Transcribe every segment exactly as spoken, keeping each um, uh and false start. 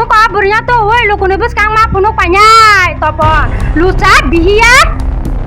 Ko bwrwino to oi lukuni bwskang ma phunuk painai topon. Lucha bihiya.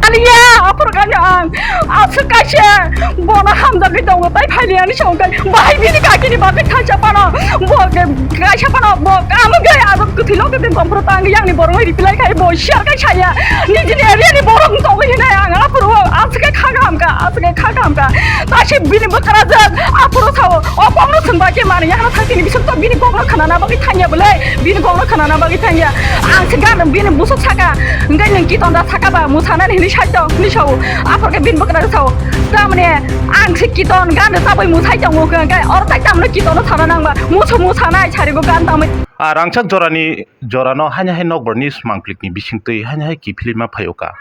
Aliya, aphuru kanya ang. Aswk kaisa bono hamjagwi tongo tai phailiyani songkhe. Bahai bini kakini bagwi thaisa phano. Bo kaisa phano bo kamo gai abo kwthwi lok bini bompro tang yang ni borok reply khai bo share khai saya. Nijini area ni borok tongwi hinai ang aphuru aswk kha kaham kha, aswk kha kaham kha. Tashi bini bwkrajak aphuru sao. O kokno thwngba khe manwi hano thangtini bising to bini kokno khnana bagwi thangya bwle, bini kokno khnana bagwi thangya. Ang se gan bini busuk saka, hwnkhe nwng kiton da saka ba, musanani hinwi side tong hinwi sao. Aphor khe bini bwkrajak sao. Tamni ang se kiton gan rwchabwi musai tongo hwnkhe oro tai tamno kitonno sana nangba. Musu musanai sarigo gan tamwi. A rangchak jorani, jorano haino hai nokbar news mangplikni bisingtwi haino hai kiphilima phaioka.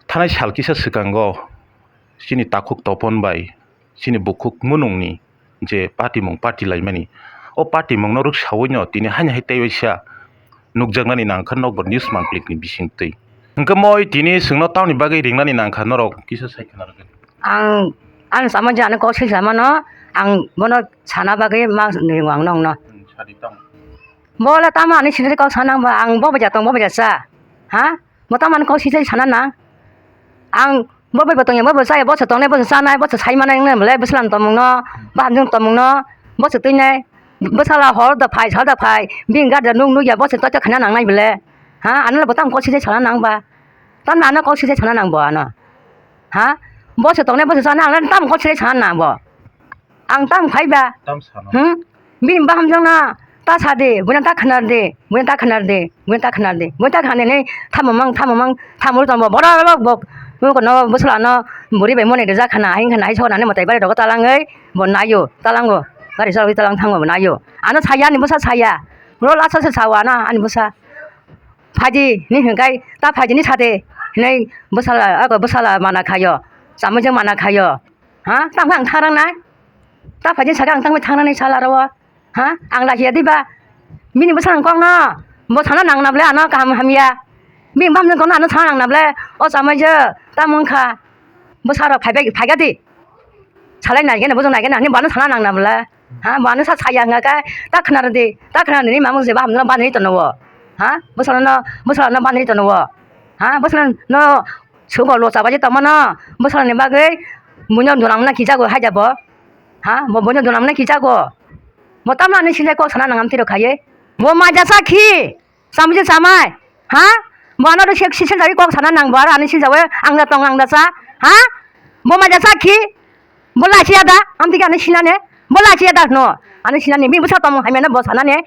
Thanai sal kisa swkango chini takhuk Topon bai chini bukhuk Munungni je patimung party laimani, o patimungno rwksawino tini haino hai teibaisa nukjaknani nangkha nokbar news mangplikni bisingtwi. Hwnkhe moi tini chwngno tamni bagwi ringnani nangkha norok kisa sai khna rwgwi. Ang, ang sama je ano kok sai samano, ang bono sana bagwi ma ringo ang nokno. Hmm, sadi tamo. Bo le tamo ani sinari kok sana nangba, ang bo baja tong, bo baja cha. Ha? Bo tamo ani kok sijai sana nang. Ang bo bai bo tongya, bo bo chaya, bo se tongnai, bo se chanai, bo se sai manai wngnai, belai bwswla ni tongmung no, bahamjwk ni tongmung no, bo se twinai, bwsala hor da phai, sal da phai, bini gari da nuk nukya, bo se toito khaina nangnai belai. Ha? Ano le bo tamo kok sijai sana nang ba. Tamo ano kok sijai sana nang bo ano. Ha? Bo se tongnai, bo se chanai, ang le tamo kok sijai sana nang bo. Ang tamo phai ba. Tam sano. Hmm? Bini bahamjwk no ta sa di, buino ta khna di, buino ta khna di, buino ta khna di, buino ta khna di, hinwi tamo mang, tamo mang, tamo rw tongbo, borok rok bo, bo kono bwswla no bwrwi bai mone rijak khna, hing khna, hai soknani mwtai bari rogo talangwi bo naio, talango, gari chalogwi talang thango bo naio. Ano saya, ani bwsa saya, bro lasa se sao ano, ani bwsa. Phaidi ni hwnkhe ta phaidi ni sade, hinwi bwsala, ako bwsala mana khaio, chamui je mana khaio. Ha? Tamo ang thangrang nai? Ta phaidi saka ang tamo thangrang nai sala rwo. Ha? Ang lachiya diba? Bini bwsang kok no. Bo sana nang na bole ano kaham hamya. Bini bam kok no ano sana nang na bole. O chamai je ta mung kha. Bwsa rok phai bai, phai ga di. Salai nai gana, bujung nai gana, ani bo ano sana nang na bole. Ha? Bo ano sa saya nga ka. Ta khna di. Ta khna ni mamung je ba ham no ban ri to no wo. Ha? Bwsa no, bwsa no ban ri to no wo. Ha? Bwsa no Sugo lo chabaji tongmano bwsarokni bagwi buino dunang mano kijago haida bo. Ha? Bo buino dunang mano kijago. Bo tamno ani sinjai kok sana nang amtwi rok khaye. Bo maja sakhi. Samui se samai. Ha? Bo ano rw sek sisel dari kok sana nang bo aro ani sinjawe ang da tong ang da sa. Ha? Bo maja sakhi. Bo lachiya da, amtwi khe ano sinane. Bo lachiya da hwno. Ano sinane. Bini bwsa tongmung hamya no bo sanane.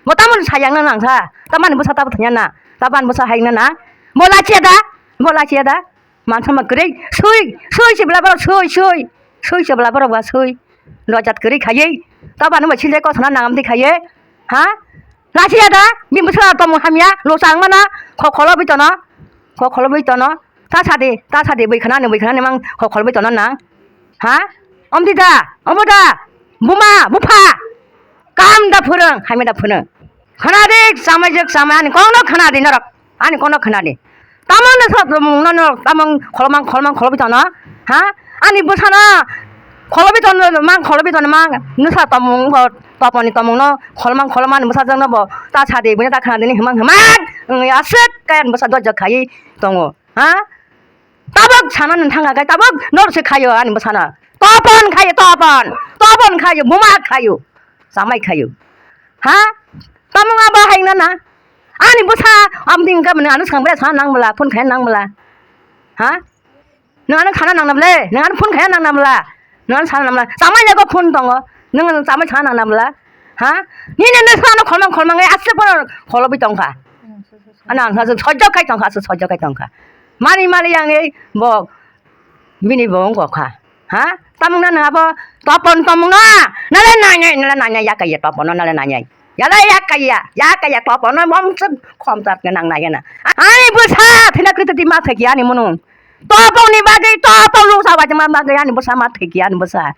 Bo tamoni sayang na nang sa. Tamani bwsa tabo thanya na. Taban bwsa hayang na na. Bo lachiya da. Bo lachiya da. Mansa ma kwrwi. Sui. Sui se bwla borok sui, sui. Sui se bwla borok ba sui. Lojat kwrwi khaiwi. Tabano bo sinjai kok sana nang amtwi khaiwi. Ha? Lachiya da. Bini bwsa tongmung hamya. Lo chang mana. Kok kholo bwi tono. Kok kholo bwi tono. Ta sadi, ta sadi, bui khana ni, bui khana ni mang kok khol bui tono nang. Ha? Om di da, omo da, buma, bupha. Kam da phurung, hamya da phurung. Khana di, samai jek samai, ani kok no khana di norok. Ani kok no khana di. Tamang na sot mung no norok, tamang kholmang, kholmang, khol bui tono. Ha? Ani bwsa no, khol bui tono, mang, khol bui tono, mang. Nusa tomung, bo, toponi tomung no, kholmang, kholmang, ani bwsa jang no bo. Ta sadi, bui ta khana di ni, himang, himang. Ang aswk, kaya bwsa dojak khai tongo. Ha? Tabok sana nang thang kha, tabok nor se khayo ani bwsano. Topon khayo, topon. Topon khayo, buma khayo. Chamai khayo. Ha? Tamo nga ba hai na na. Ani bwsa amding ka mane ano sang bwla sana nang bwla, phone khai nang bwla. Ha? Nang ano khana nang na bwle, nang ano phone khai nang na bwla. Nang ano sana nang bwla. Chamai yago phone tongo. Nang ano chamai sana nang na bwla. Ha? Nini nang sana kholmang kholmang ai ase phone kholo bi tong kha. Ano ang sa sojok kai tong kha, sa sojok kai tong kha. Mani mani yang ei bo bini bo wng kok kha. Ha? Tamung na nang abo topon tomung na. Nale nanya, nale nanya ya kaya topon na, nale nanya. Yale ya kaya, ya kaya topon na mom suk khom tat nang nanya na. Ani bwsa thina kriti ma thaki ani munung. Topon ni bagwi, topon lu sa bagwi ma bagwi ani bwsa ma thaki ani bwsa.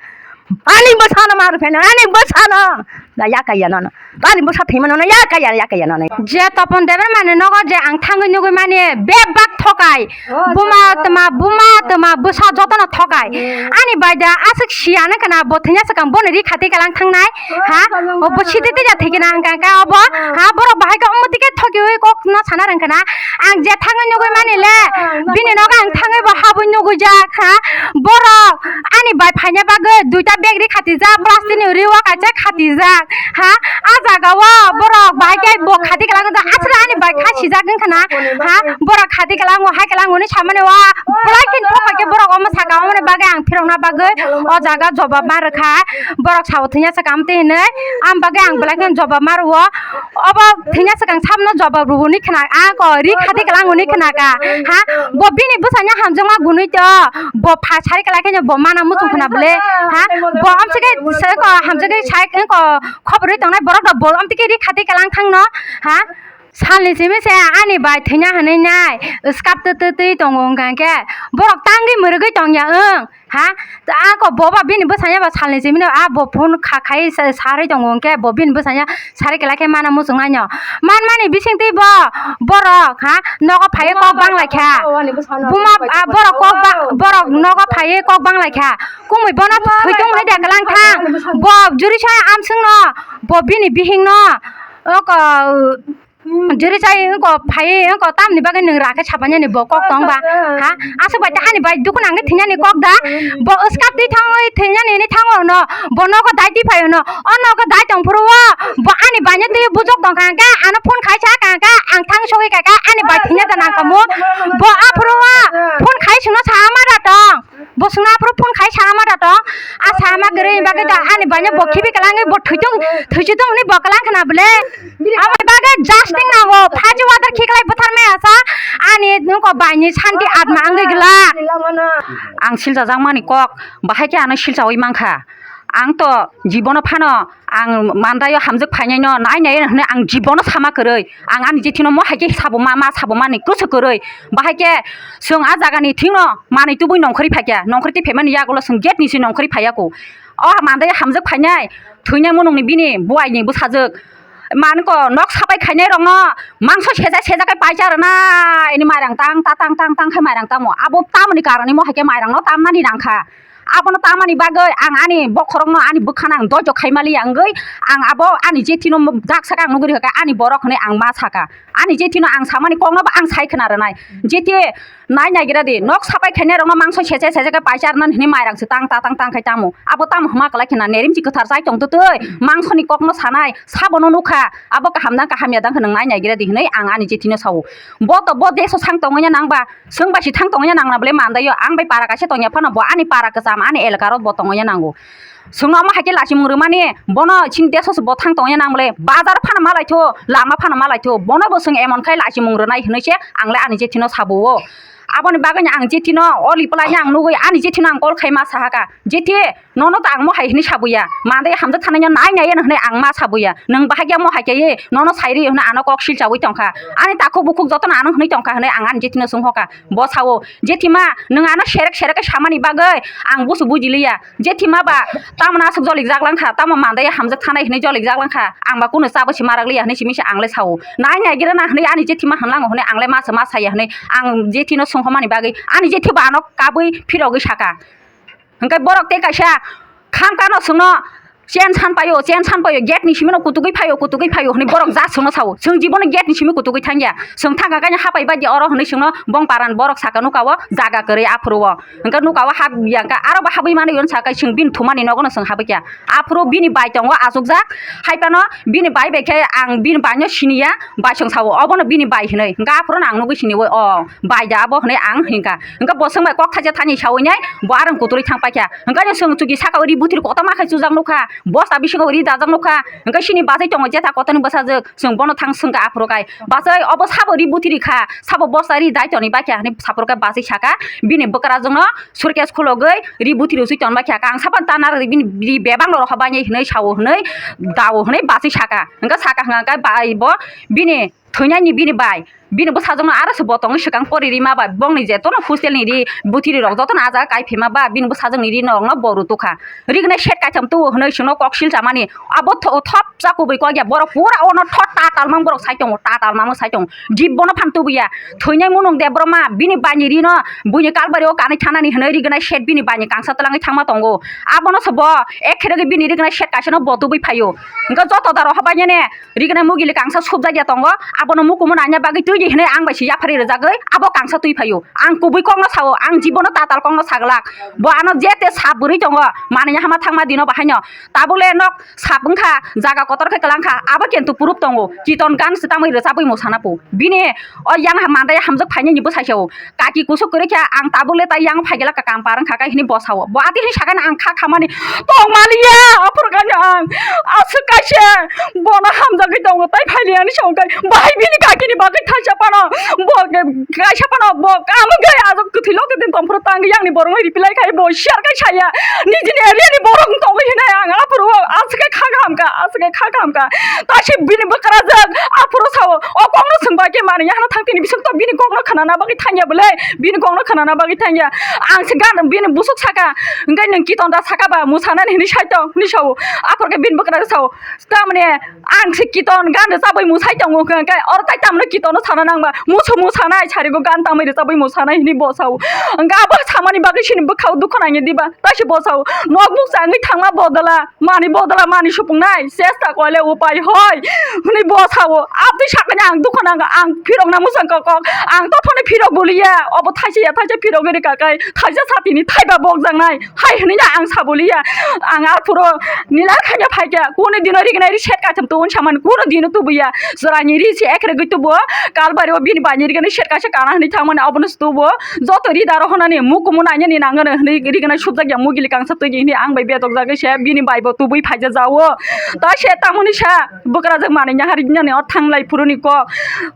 Ani bwsano ma rwpheno, ani bwsano. Da ya kaya nono. Ani bwsa thwima nono ya kaya, ya kaya nono. Je Topon Debbarmani nogo je ang thangwi nugwi mani bebak thokai. Buma tma, buma tma, bwsa jotono thokai. Ani bai da aswk siyano kana bo thwina swkang bono ri khati kalang thangnai. Ha? O bo sidi tija thikina hwnkha khe obo. Ha? Borok bahai khe omo tike thokiwi kok no sana rwngkhana. Ang je thangwi nugwi mani le. Bini nogo ang thangwi bo habwi nugwi jak. Ha? Borok ani bai phaina bagwi duita bag ri khatijak, plastic ni ri o kaisa khatijak. Ha? A jaga o borok bahai khe bo khati kalang jak. Aswk ani bai kha sijak wngkhana. Ha? Borok khati kalango, hai kalango hinwi samani o. Belai khe thok bai khe borok omo saka, omoni bagwi ang phirokna bagwi o jaga jobab ma rwkha. Borok sao thwina swkang amtwi hinwi, am bagwi ang belai kheno jobab ma rwo. Obo thwina swkang sabno jobab rwni khna, ako ri khati kalang hwnwi khna ka. Ha? Bo bini bwsanya hamjakma gunui to, bo pha sari kala kheno bo mana muchung khna bwle. Ha? Bo amsike seko hamjakgwi sai ko khobrwi tongnai borok rok bo amtike ri khati kalang thangno. Ha? Salni simi se ani bai thwina hwnwi nai, skap twi twi twi tongo wngkha khe, borok tangwi mwrwgwi tongya wng, ha? Ako boba bini bwsanya ba salni simi no, a bo phone kha khai sa-, sarwi tongo wngkhe, bo bini bwsanya sari kela khe mana muchung nai no. Manmani bising twi bo borok, ha? Nogo phaiwi kok bang lai kha. Buma, a, borok kok ba-, borok nogo phaiwi kok bang lai kha. Kumui bono thwi tong hwnwi da kalang thang. Bo juri sa amswng no, bo bini bihing no. Oko, Juri chai wngko phai wngko tamni bagwi nwng rakhe sapainani bo kok tong ba? Ha? Aswk bai ta ani bai dukun ang thwinani kok da? Bo wskap twi thangwi thwinani ni thango no. Bo nogo dai twi phai no. O nogo dai tong phuru o. Bo ani baino twi bujok tong kha hwnkhe ano phone khai sa kha hwnkhe ang thang sogwi kha khe ani bai thwina da nang kamo. Bo aphuru o phone khai sungno sa ma da tong. Bo sungno aphuru phone khai sana ma da tong. A sana ma kwrwi bagwi da ani baino bo khibi kwlangwi bo thwitung thwichitungni bo kwlang khna bwle. Aboni bagwi just nango phaji water khiklai bwtharmaya sa ani nungko baini santi atma wngwi glak. Ang silchajakmani kok bahai khe ano silchaui mankha. Ang to jibono phano ang mandaio hamjwk phainaino nai nai hwnwi ang jibono sama kwrwi. Ang ani jethino mo hai khe sabo ma, ma sabo mani kwswk kwrwi. Bahai khe chwng a jagani thikno manwi tubui nongkhorwi phaikha, nongkhorwi twi phaimani yagulo chwng gate ni se nongkhorwi phaiya kho. O mandaio hamjwk phainai, thwinai munungni bini buaini bwsajwk. Manko nok sapai khainai rokno mangso seja seja khe paisa rwnai, ini mairang tang ta tang tang tang khe mairang tamo. Abo tamoni karoni mo hai khe mairangno tamnani nangkha. Abono tamani bagwi ang ani bokhorokno ani bwkhano ang doijo khaimaliya wngwi ang abo ani jethino daksa khe ang nugwi rwkha ani borok hwnwi ang ma sakha. Ani jethino ang samani kokno bo ang sai khna rwnai. Jethi nai naigira di nok sapai khainai rokno mangso seche seche khe paisa rwnani hwnwi mairang se tang ta tang tang khai tamo. Abo tamo hwnma kwlai khna nerimchi kwthar chai tong twtwi mangsoni kokno sanai sabono nukha abo kaham dang kaham ya dang khe nwng nai naigira di hwnwi ang ani jethino sao. Bo to bo deso sang tongwi nang ba Chwng bai si thang tongya nang na bwle mandaio, ang bai para kaisa tongya phano bo ani para kwcham ani elaka ro bo tongya nango. Chwngno omo hai khe lachimung rwmani bono chini deso se bo thang tongya nang bwle bazar phano ma laitho lama phano ma laitho bono bo chwng emon khai lachimung rwnai hwnwi se ang le ani jethino sabo o. Aboni bagwi no ang jethino o reply no ang nugwi ani jethino ang call khai ma sahaka jethi nono to ang mo hai hwnwi sabuya, mandai hamjak thanai no nai nai hwnwi ang ma sabuya, nwng bahai khe mo hai khe nono sai ri hwnwi ano kok silchaui tongkha, ani takhuk bukhuk jotono ano hwnwi tongkha hwnwi ang ani jethino sung hoka, bo sao, "Jethima, nwng ano serek serek khe samani bagwi ang busu bujiliya, jethima ba tamoni aswk jolik jak langkha, tamo mandai hamjak thanai hwnwi jolik jak langkha, ang ba kunu chabo si marak liya," hwnwi simi se ang le sao, "Nai nai gira na," hwnwi ani jethima hwnlango hwnwi ang le ma se ma saya hwnwi ang jethino sung homani bagwi ani jethi ba ano kabui phirogwi saka. Hwnkhe borok tei kaisa khamkano chwngno chen san paio, chen san paio, gate ni simi no kutugwi phaio, kutugwi phaio hwnwi borok ja chwngno sao. Chwng jibono gate ni simi kutugwi thangya. Chwng thangkha khe hapai bai di oro hwnwi chwngno bong paran borok saka nuka o jaga kwrwi aphuru o. Hwnkhe nuka o hap ya hwnkhe aro bo habwi mani hwn saka chwng bini thumani nogo no chwng habwi kha. Aphuru bini bai tongo achukjak. Hai phano bini bai bai khe ang bini bai no siniya, bai chwng sao obono bini bai hwnwi. Hwnkhe aphuru no ang nugwi siniwi o bai da abo hwnwi ang hwnkha. Hwnkhe bo chwng bai kok thaisa thani sawi nai, bo arang kuturwi thang paikha. Hwnkhe chwng chuki saka o ri buthiri kotorma khai chujak nukha, bosta bisingo ri dajak nukha. Hwnkhe chini bachai tongo jetha kotorni bwsajwk, chwng bono thang swngkha aphuru khai, "Bachai, obo sabo ri buthiri kha, sabo bosta ri dai toni baikha," hwnwi saphuru khe bachai saka. Bini bwkrajwkno suitcase khulogwi ri buthiri usui ton baikha, "Ang sapan ta narwk bini ri bebak no rohor bainai," hwnwi sao hwnwi dao hwnwi bachai saka. Hwnkhe saka hwnkha khe bai bo bini thwinaini bini bai. Bini bwsajwkno aro se bo tongwi swkang pori rima ba, bongni je tono hostel ni ri, bwtwi ri rok jotono ah jaga kai phima ba, bini bwsajwkni ri norokno bo rutukha. Rignai set kaitham tubu hwnwi chwngno kok sil chamani. Abo tho-, thop cha kubui kok ya, borok pura ono thot ta talmang borok sai tongo, ta talmang sai tongo. Jibbono phan tubuya. Thwinai munung Debbarma, bini baini rino, buini kalbari o kanwi thanani hwnwi rignai set bini baini kangsa twlangwi thangma tongo. Abono se bo, ek khe rwgwi bini rignai set kaisano bo tubui phaio. Hwnkhe joto daro habainene, rignai mugili kangsa subjakya tongo, abono mukumu nanya bagwi twi di hwnwi ang bai se yaphari rwjagwi abo kangsa twi phaio. Ang kubui kokno sao, ang jibono tatal kokno saglak. Bo ano je te sap bwrwi tongo, manwi hama thangma dino bahaino. Tabuk le nok sap wngkha, jaga kotor khe kwlangkha, abo kintu proof tongo. Kiton gan se tamwi rwchabwi mo sana po. Bini o yang ha mandai hamjak phainani bwsai sao. Kaki kusuk kwrwi khe ang tabuk le tai yang phai gela ka kampar wngkha kai hwnwi bo sao. Bo ati hwnwi sakani ang kha khamani tong maliya, aphuru kani ang aswk kaisa bono hamjagwi tongo tai phailiya hwnwi sao kai. Bahai bini kakini bagwi thaisa phano bo kaisa phano bo kamo gai ajok kwthwi lote din tongphuru tang yang ni borok ripilai khai bo share kai saya. Nijini area ni borok tongwi hwnwi ang aphuru aswk kha kaham ka, aswk kha kaham ka. Tashi bini bwkrajak aphuru sao, o kokno swngba khe manwi hano thang tini bising to bini kokno khwnana bagwi thangya bwle, bini kokno khwnana bagwi thangya. Ang se gan bini busuk saka, hwnkhe nwng kiton da saka ba musanani hwnwi sai tong hwnwi sao. Aphuru khe bini bwkrajak sao, tamni ang se kiton gan rwchabwi musai tongo hwnkhe oro tai tamno kitonno sana nangba musu musanai sarigo gan tamwi rwchabwi musanai hwnwi bo sao. Hwnkhe abo samani bagwi sini bwkhao dukhu nangya diba taisi bo sao. Nok bukcha wngwi thangma bodala. Mani bodala mani supungnai chesta koile upai hoi hwnwi bo sao. Abtwi sakani ang dukhu nang, ang phirok na mwsang kok kok, ang to phone phirok boliya, obo thaisa ya thaisa phirok ri kakai thaisa satini thaiba bokjaknai hai hwnwi ang sa boliya. Ang aphuru nilal khanya phaikya, kunu dino rignai ri set kaitham tubun saman kunu dino tubuya. Chwraini ri se ekregwi tubu, kalbari o bini baini rigani set kaisa kana hwnwi thangmani abono tubu. Joto ri daro honani mukumu nainani nangano hwnwi rignai subjak ya mugili kangsa twi hwnwi ang bai bedok jagwi se bini bai bo tubui phaija jao. Ta se tamoni sa bwkrajak manwi nahari nani o thanglai phuruni kok.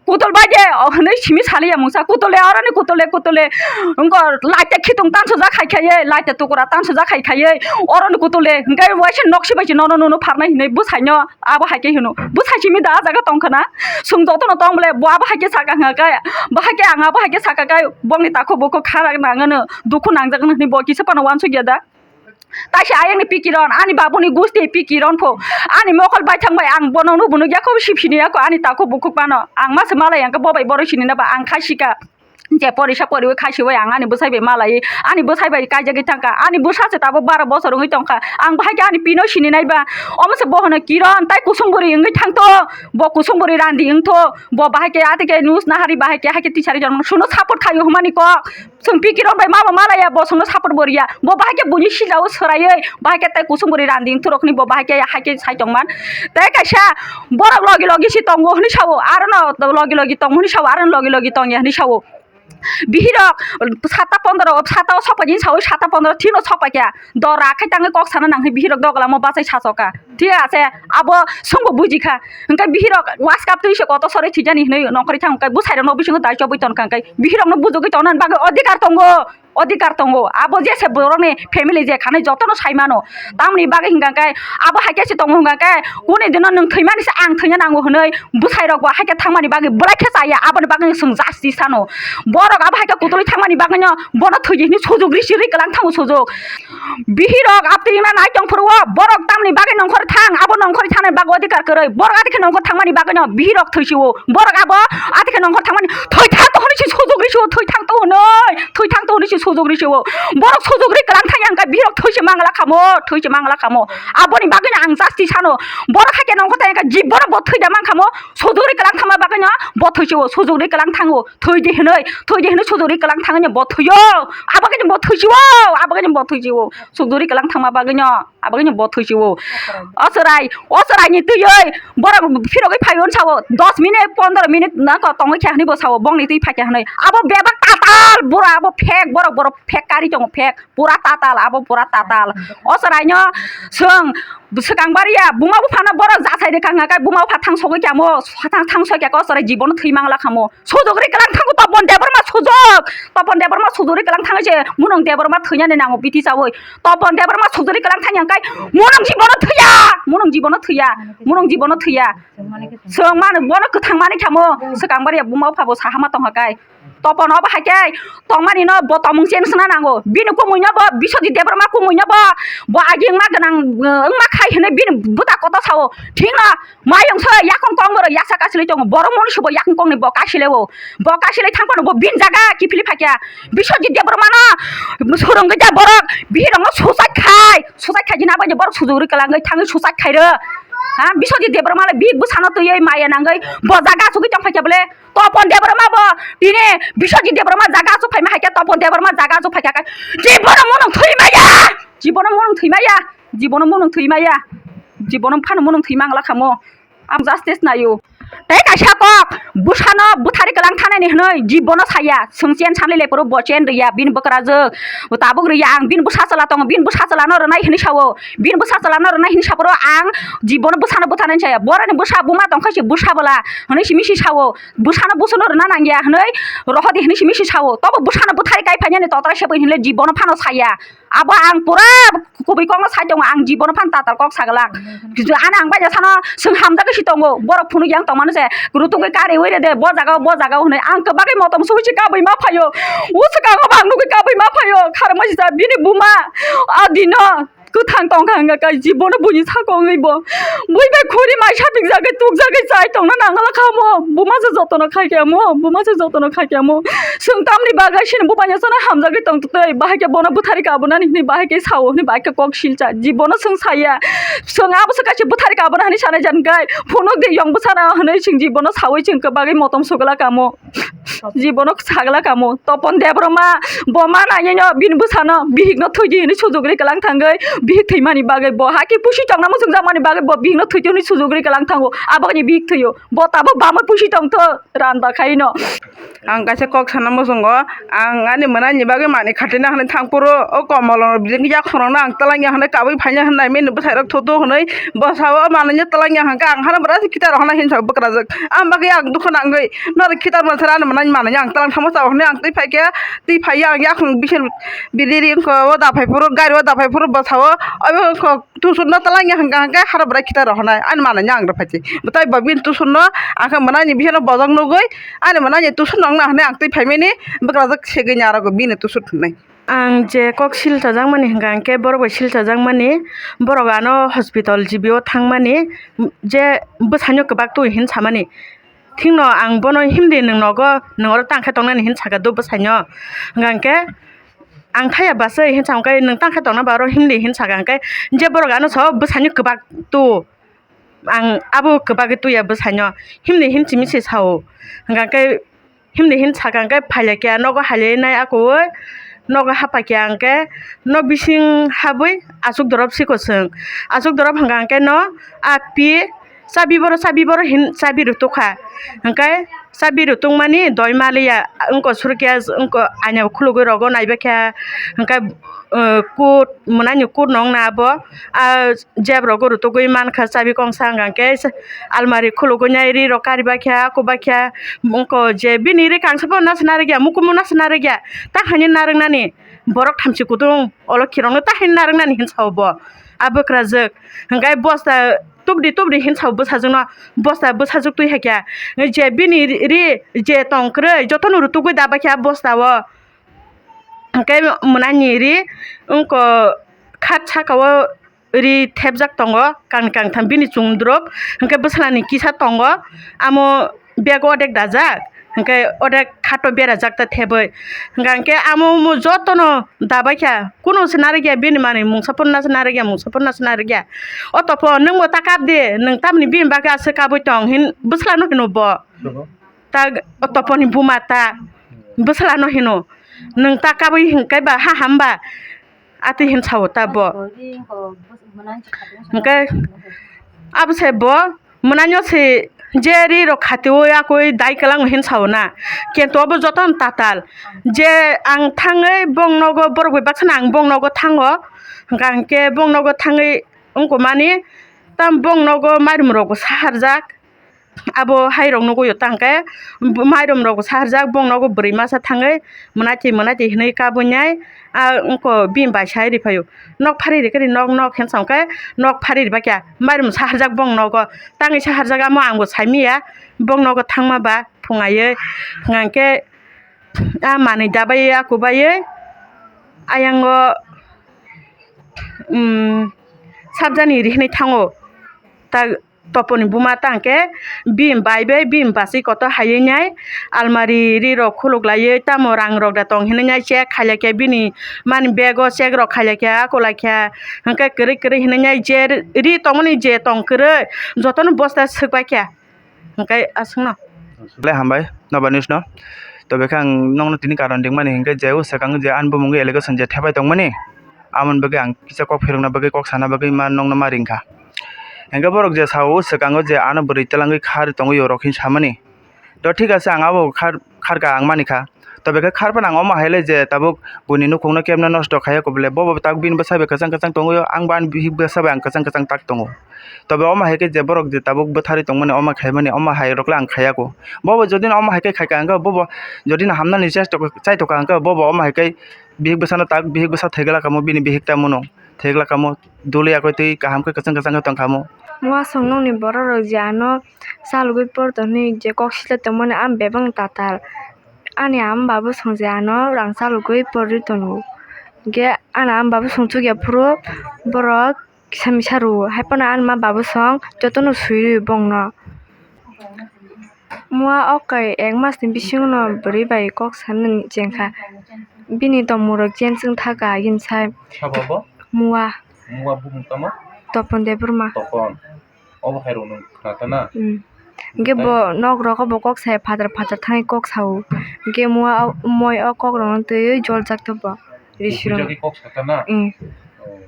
Kutol bai de o hwnwi simi saliya mungsa kutole oroni kutole kutole wngko laite khitung tanso jak khai khaiye laite tukura tanso jak khai khaiye oroni kutole hwnkhe waisa noksi bai se nono nono pharnai hwnwi bwsaino. Abo hai khe hino, bwsai simi da ah jaga tong khna, chwng jotono tong bole, bo abo hai khe saka hwnkha khe, bo hai khe ang abo hai khe saka khe, bongni takhuk bukhuk kha nangano, dukhu nangjak hwnwi bo kisa phano uansuk ya da? Taisa ayangni pikiron, ani babuni gusti pikiron pho, ani mokol baithang bai ang bono nukbo nukya kho, sip sini ya kho, ani takhuk bukhuk phano, ang ma se malai ang khe bo bai borok sini na ba, ang kha sika. Je porisa poriwi khasiwi ang ani bwsai bai malai, ani bwsai bai kaijagwi thangkha, ani bwsa se tabuk baro bosor wngwi tongkha, ang bahai khe ani pino sini nai ba, omo se bo hwno Kiron tai kusung bwrwi wngwi thangtho, bo kusung bwrwi randi wngtho, bo bahai khe ati khe news nahari bahai khe hai khe tisari jormo suno support khaio hwnmani kok, chwng pi Kiron bai mama malaya bo chwngno support bo riya, bo bahai khe buini sijao swraiwi bahai khe tai kusung bwrwi randi wngtho rokni bo bahai khe hai khe sai tongman, tei kaisa borok logi logi se tongo hwnwi sao, aro no logi logi tongo hwnwi sao, aro no logi logi tongya hwnwi sao. Bihirok sata pondro, sata o sokpaini sawi sata pondro thino sokpaikha. Dora khai tangwi kok sana nangkhe bihirok doglamo bachai sachoka. Thik ase, abo songbo bujikha. Hwnkhe bihirok waskap twi se kotor sori thwijani hinwi nongkhorwi thang khe bwsairokno bisingo dai chobwi tonkha hwnkhe bihirokno bujugwi tongna bagwi odhikar tongo. Odhikar tongo. Abo jese borokni family je khanai jotono sai mano. Tamoni bagwi hwnkha khe abo hai khe se tongo hwnkha khe kuni dino nwng thwimani se ang thwina nango hwnwi bwsairokbo hai khe thangmani bagwi belai khe chaya aboni bagwi chwng justice sano. Borok abo hai khe kutulwi thangmani bagwino bono thwiji hwnwi sujuk risi rwi kwlang thango sujuk. Bihirok abtwi wngna nai tong phuru o borok tamoni bagwi nongkhor thang abo nongkhor thangnani bagwi odhikar kwrwi borok ati khe nongkhor thangmani bagwino bihirok thwisi o borok abo ati khe nongkhor thangmani thwi thang to hwnwi se sujuk risi o thwi thang to hwnwi. Thwi thang to hwnwi se sujuk risi o. Borok sujuk ri kwlang thang yang khe bihirok thwi se mangla khamo, thwi se mangla khamo. Aboni bagwino ang justice sano. Borok hai khe nongkhor thang yang khe jibbono bo thwi da mang khamo. Sujuk ri kwlang thangma bagwino bo thwi se o, sujuk ri kwlang thango. Thwi di hwnwi, thwi di hwnwi sujuk ri kwlang thangwi bo thwi o. Abagwino bo thwi se o, abagwino bo thwi se o. Sujuk ri kwlang thangma bagwino. Abagwino bo thwi se o. O chwrai, o chwraini twiwi borok phirogwi phaiwi sao dos minute, pondro minute nangkhe tongwi khe hwnwi bo sao, bongni twi phaikha hwnwi. Abo bebak tatal, bura abo fake, borok, borok fake kari tongo, fake, pura tatal, abo pura tatal. O chwraino chwng swkang bariya, buma buphano borok jasai rwkha hwnka khe, buma bupha thang sogwi kamo, thang, thang soi khe o chwrai jibono thwi mangla khamo. Sujok ri kwlang thango Topon Debbarma sujok. Topon Debbarma sujok ri kwlang thangwi se Munung Debbarma thwinani nango biti chawi. Topon Debbarma sujok ri kwlang thangya hwnkai Munung jibono thwiya. Munung jibono thwiya. Munung jibono thwiya. Chwng mano bono kwthang mani thamo. Swkang bariya buma phabo sahama tongha kai. Topon obo hai khe tongmani no bo tomung chen sna nango. Bini kumui no bo Biswajit Debbarma kumui no bo, bo agi wngma gwnang, wngma khai hwnwi bini bwta kotor sao. Thik no Mayung se yakung kong borok yaksa kasilai tongo. Borok moni subo yakung kongni bo kasilai o. Bo kasilai thang phano bo bini jaga kiphilwi phaikha. Biswajit Debbarmano swrwngwi ja borok bihirokno suicide khai. Suicide khai jina bai borok sujugri kwlangwi thangwi suicide khairo. Ha, Biswajit Debbarmano bihik bwsano twiwi maya nangwi bo jaga asugwi tong phaikha bole. Topon Debbarma bo tini Biswajit Debbarma jaga asuk phaima haikhe Topon Debbarma jaga asuk phaikha khe. Jibono munung thwi maya. Jibono munung thwi maya. Jibono munung thwi maya. Jibono phano munung thwi mangla khamo. Ang justice naio. Tei kaisa kok, bwsano bwthari kwlang thanani hwnwi jibono saya, chwng chen sanlai lai phuru bo chen rwya, bini bwkrajwk tabuk rwya, ang bini bwsa chwla tongo, bini bwsa chwlano rwnai hwnwi sao, bini bwsa chwlano rwnai hwnwi sa phuru ang jibono bwsano bwtharnani saya, boroni bwsa buma tongkha se bwsa bwla hwnwi simi si sao, bwsano bwsano rwna nangya hwnwi rohordi hwnwi simi si sao, tobo bwsano bwthari kai phainani totra se bai hwnwi jibono phano saya. Abo ang pura kubui kokno sai tongo, ang jibono phan tatal kok saglak. Ano ang bai sano chwng hamjagwi si tongo, borok phunuk yang tongmano se rutugwi kariwi rede, bo jaga o, bo jaga o hwnwi ang kwbagwi motom sugwi si kabui ma phaio. O swkango bo ang nugwi kabui ma phaio, kharmai sijak bini buma. A dino kwthang tongkha hwnka khe jibono buini saka wngwi bo bui bai khuri mai sapikjagwi tukjagwi chai tongna nangla kha mo, buma se jotono khaikhe mo, buma se jotono khaikhe mo. Chwng tamni bagwi sini bubaino sano hamjagwi tongtwtwi, bahai khe bono bwthari kabunani hwnwi bahai khe sao hwnwi bahai khe kok silcha. Jibono chwng saya. Chwng abo se kaisa bwthari kabuna hwnwi sanai jan kai. Phunuk de yong bwsano hwnwi chwng jibono saui chwng kwbagwi motom sogla kamo. Jibono sagla kamo. Topon Debbarma bo ma nainino bini bwsano bihikno thwidi hwnwi sujugri kwlang thangwi bihik thwimani bagwi bo haki pusi tongna muchungjakmani bagwi bo bihikno thwidi hwnwi sujugri kwlang thango. Aboni bihik thwio. Bo tabuk bamwi pusi tongtho. Randa khaino. Ang kaisa kok sana muchungo, ang ani mwnani bagwi manwi khatina hwnwi thangphuru, o komolo bijing yakhorokno ang twlangya hwnwi kabui phaina hwnwi mini bwsairok thutu hwnwi bwsao manwino twlangya hwnkhe ang hano bwrasi khitar hwnwi hinsa bwkrajwk. Ang bagwi ang dukhu nangwi norok khitar mansara ani mwnani manwino ang twlang thangma chao hwnwi ang twi phaikhe, twi phaiya ang yakhung bisir bidiri wngkha o daphai phuru gari o daphai phuru bwsao obo wngkha. Tusurno twlangya hwnkha hwnkhe haro bwrwi khitar rohornai ani manwino ang rwphaidi. Bwtai bo bini tusurno ang khe mwnani bisingno bojok nugwi ani mwnani tusurno wngna hwnwi ang twi phaimani bwkrajwk segwi ni arogo bini tusur thumnai. Ang je kok silchajakmani hwnkha hwnkhe borok bai silchajakmani borok ano hospital G B o thangmani je bwsaino kwbak twi hinwi samani. Thikno ang bono himdi nwng nogo nwng oro tang khe tongnani hinwi saka do bwsaino. Hwnkha hwnkhe ang thaya bwsai hinwi sa hwnkhe nwng tang khe tongna ba oro himdi hinwi saka hwnkhe je borok ano sao bwsaino kwbak tu ang abo kwbagwi tuya bwsaino himdi hinwi simi se sao. Hwnkha hwnkhe himdi hinwi saka hwnkhe phailai khe nogo hailainai akowi nogo hapai khe hwnkhe nok bising habwi achuk dorop siko chwng achuk dorop hwnkha hwnkhe no a pi. Chabi boro, chabi boro hin, chabi rwtwkha. Hwnkhe chabi rwtwkmani doi maliya, wngkha surkhe, wngkha aina khulugwi rogo naibakha. Hwnkhe, uh, kut, mwnani kut nokna abo, ah, jeb rogo rwtwgwi mankha chabi kongsa hwnkhe almari khulugwi nai ri rok karibakha, kubakha. Wngkha je bini ri kangsa phano nasna rwgya, mukumu nasna rwgya, ta haino narwknani borok thamchi kutung olo khirokno ta haino narwknani hinsa bo. A bwkrajwk hwnkhe bosta tubudi tubudi hinwi sao bwsajwkno, bosta bwsajwk twi hai khe je bini ri je tong kwrwi jotono rwtugwi dabai khe a bosta o. Hwnkhe mwnani ri wngkha khat saka o ri thepjak tongo kangni kangtham bini chumdrop, hwnkhe bwsalani kisa tongo amo bego odek dajak. Hwnkhe ode khato berajak ta thebwi. Hwnkha hwnkhe amo omo jotono dabaikha. Kuno se narwkya bini manwi mungsa phano nase narwkya, mungsa phano nase narwkya. O Topon nwngbo ta kap di, nwng tamni bini bagwi aswk kabui tong hin bwslano hino bo. Ta o Toponni buma ta bwslano hino. Nwng ta kabui hinkhe ba ha hamba. Atwi hin sao ta bo. Hwnkhe abo se bo. Mwnanyo se je ri rok khatiui akui dai kwlangma hin sao na. Kintu obo jotono tatal. Je ang thangwi bong nogo borok bai baksa no ang bong nogo thango. Hwnkha hwnkhe bong nogo thangwi wngkha mani tam bong nogo mairum rok bo saharjak. Abo hai rok nugui o tang khe mairum rok bo saharjak, bong nogo bwrwi masa thangwi mwnai twi mwnai twi hinwi kabui nai. A wngkha bini bai sai ri phaio. Nok phari rikhe ri nok nok hinwi sa hwnkhe nok phari riba khe mairum saharjak bong nogo. Tangwi saharjak amo ang bo sai manya bong nogo thangma ba phung aiwi. Hwnkha hwnkhe a manwi dabaiwi a kubaiwi ayang o, um, sabjani ri hinwi thango. Ta toponi buma tang khe bini bai bai bini bachwi kotor haiwi nai almari ri rok khuluk laiwi tamo rang rok da tong hinwi nai check khai lai khe bini mani bag o check rok khai lai khe a kulai khe hwnkhe kwrwi kwrwi hinwi nai je ri tongmani je tong kwrwi jotono bosta swk bai khe hwnkhe aswkno. Le hambai nobar news no. Tobekhe ang nokno tini karon ringmani hinkhe je o swkang je ani bumung allegation je thepai tongmani amoni bagwi ang kisa kok phirokna bagwi kok sana bagwi ma nokno ma ringkha. Hinkhe borok je sao o swkango je ano bwrwi twlangwi khar tongwi o rok hin samani. To thik ase ang abo khar kharka ang manikha. Tobekhe kharphano ang omo hai le je tabuk buini nukhungno kebna nosto khaiya kubule bobo tak bini bwsa bai kwchang kwchang tongwi o ang bo ani bihik bwsa bai ang kwchang kwchang tak tongo. Tobe omo hai khe je borok je tabuk bwtharwi tongmani omo khaimani omo hai rok le ang khaiya kho. Bobo jodi no omo hai khe khaika hwnkhe bobo jodi no hamnani chesta chaitokha hwnkhe bobo omo hai khe bihik bwsano tak bihik bwsa thwigwlak kamo bini bihik tamo no thwigwlak kamo duli yakwi twi kaham khe kwchang kwchang khe tongkha mo. Muaswng nokni borok rok je ano chalogwi por tonwi je kok sila tongmani ang bebak tatal ani ama babu song je ano rang chalogwi porwi tongo hwnkhe ani ama babu song chukya phuru borok kisa misa rwo hai phano ani ma babu song jotono swi rwi bongno. Mua o kai ek mas ni bisingo no bwrwi bai kok sanani chengkha. Bini tongmung rok change wng thaka agini sai. Sabo bo? Mua. Mua bumung tamo? Topon Debbarma. Topon. Obo hai rok nwng khna ta na? Hmm. Hwnkhe bo nok rogo bo kok sai phatar phatar thangwi kok sao. Hwnkhe mua o, moi o kok rokno twiwi joljak to bo. Risirok. Buphijagwi kok sa ta na? Hmm. Oh.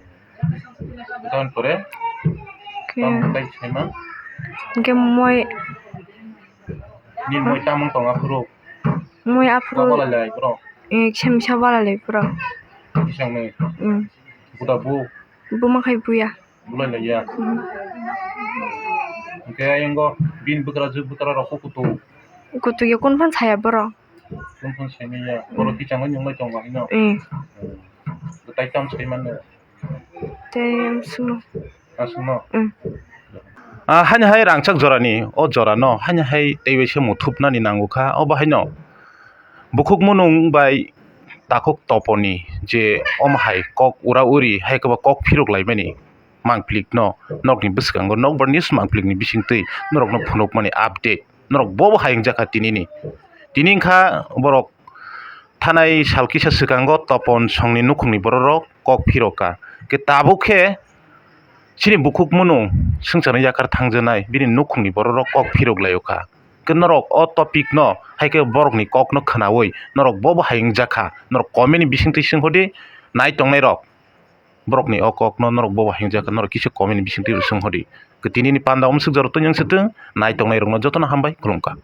Tamoni pore? Khe- Tamoni tai saima? Hwnkhe moi. Nini moi tamung tong aphuru? Moi aphuru. Sa balai lai bro? Eh, kisa misa balai lai bro. Kisang ni? Hmm. Buda bu? Buma khai buya. Bulai lai ya? Hmm. Hwnkhe ayang go bini bwkrajwk bwkra rok kho kutu? Kutu ya kun phan saya bro? Kun phan saimanya? Boro kichangwi nunglai tongo hino? Eh. Bwtai tam saimanno? Tei amsukno. Aswkno? Mm. Ah, haino hai rangchak jorani, o jorano haino hai teibaisa muthupnani nango kha, obo haino bukhuk munung bai takhuk toponi je omo hai kok ura uri hai khe bo kok phirok laimani mangplikno nokni bwskango nokbarni mangplikni bisingtwi norokno phunukmani update norok bobo hai wngjakha tinini. Tini wngkha borok thanai sal kisa swkango Topon songni nukhungni bororok kok phirokha. Khe tabuk khe chini bukhuk mwnung swngcharni yakar thangjaknai bini nukhungni bororok kok phirok laio kha. Khe norok o topic no hai khe borokni kokno khwnaui norok bobo hai wngjakha. Norok comment ni bisingtwi swng hodi nai tongnairok. Borokni o kokno norok bobo hai wngjakha, norok kisa comment ni bisingtwi swng hodi. Khe tinini panda o mwswk jorok twi wng swtwng, nai tongnairokno jotono hambai khulumkha.